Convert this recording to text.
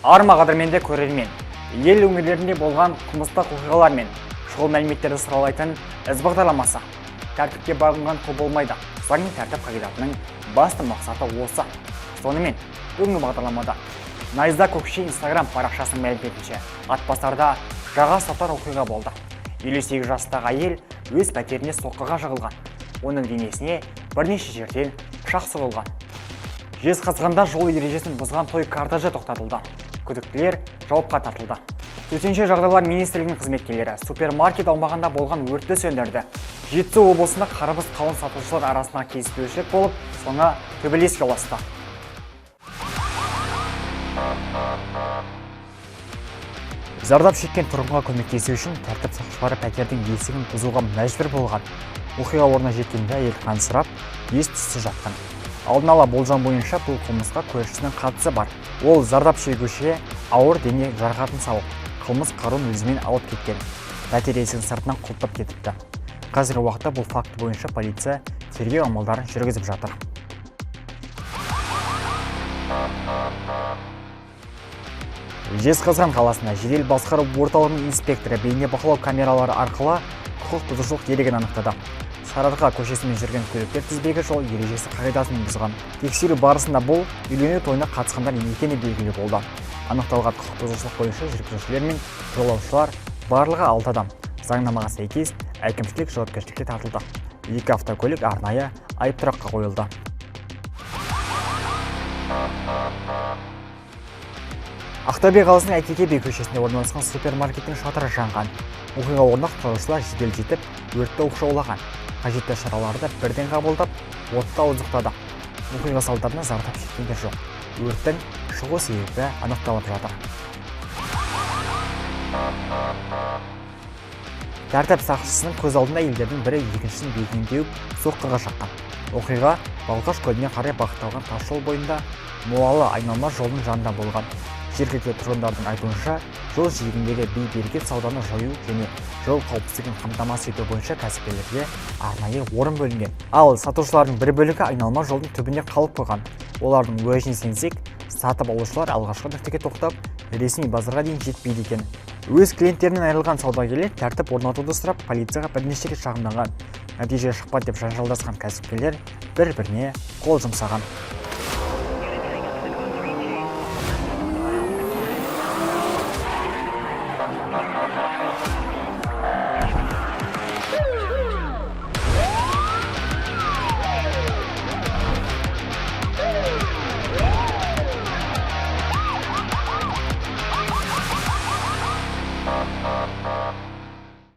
Арма, қадірменді көрермен! Ел өңірлерінде болған қылмыстық оқиғалар мен шұғыл мәліметтерді саралайтын «Із» бағдарламасы. Тәртіпке бағынған құл болмайды. Заң мен тәртіп қағидатының басты мақсаты осы. Сонымен, бүгінгі бағдарламада: Найза Көкше Инстаграм парақшасының мәліметінше, Атбасарда жаға ұстатар оқиға болды. 58 жастағы әйел өз пәтерінде соққыға жығылған. Оның денесіне бірнеше жерден пышақ сұғылған. Жезқазғанда жол ережесін бұзған той кортежі тоқтатылды. Күдіктілер жауапқа тартылды. Төтенше жағдайлар министрлігінің қызметкерлері супермаркет аумағында болған өртті сөндірді. Жетісу облысында қарбыз, қауын сатушылар арасында келіспеушілік болып, соңы төбелеске ұласты. Зардап шеккен тұрғынға көмектесу үшін тәртіп сақшылары пәтердің есігін бұзуға мәжбүр болған. Оқиға орнына жеткенде әйел қансырап, ес түссіз жатқан. Алдын ала болжам бойынша, бұл қылмысқа көршісінің қатысы бар. Ол зардап шегушіге ауыр дене жарақатын салып, қылмыс қаруын өзімен алып кеткен. Пәтер есігін сыртынан құлыптап кетіпті. Қазіргі уақытта бұл факті бойынша полиция тергеу амалдарын жүргізіп жатыр. Жезқазған қаласында жедел басқару орталығының инспекторы бейнебақылау камералары арқылы құқық бұзушылық дерегін анықтады. Сарыарқа көшесімен жүрген көліктер тізбегі жол ережесі қағидасын бұзған. Тексеру барысында бұл үйлену тойына қатысқандар екені белгілі болды. Анықталған құқық бұзушылық бойынша жүргізушілер мен жолаушылар, барлығы алты адам, заңнамаға сәйкес әкімшілік жауапкершілікке тартылды. Екі автокөлік арнайы айыптұраққа қойылды. Ақтөбе қаласының Әйтеке би көшесінде орналасқан супермаркеттің шатыры жанған. Оқиға орнына құтқарушылар жедел жетіп, өртті оқшаулаған. Қажетті шараларды бірден қабылдап, отты ауыздықтады. Оқиға салдарынан зардап шеккендер жоқ. Өрттің шығу себебі анықталып жатыр. Тәртіп сақшысының көз алдында әйелдердің бірі екіншісінің бетінен теуіп, соққыға шаққан. Оқиға Балқаш көліне қарай бағытталған тас жол бойында, Муалы айналма жолдың жанында болған. Жергілікті тұрғындардың айтуынша, жол жиегіндегі бейберекет сауданы жою және жол қауіпсіздігін қамтамасыз ету бойынша кәсіпкерлерге арнайы орын бөлінген. Ал сатушылардың бір бөлігі айналма жолдың түбінде қалып қойған. Олардың уәжіне сенсек, сатып алушылар алғашқы нүктеге тоқтап, ресми базарға дейін жетпейді екен. Өз клиенттерінен айырылған саудагерлер тәртіп орнатуды сұрап, полицияға бірнеше рет шағымданған. Нәтиже шықпады деп жанжалдасқан кәсіпкерлер бір-біріне қол жұмсаған.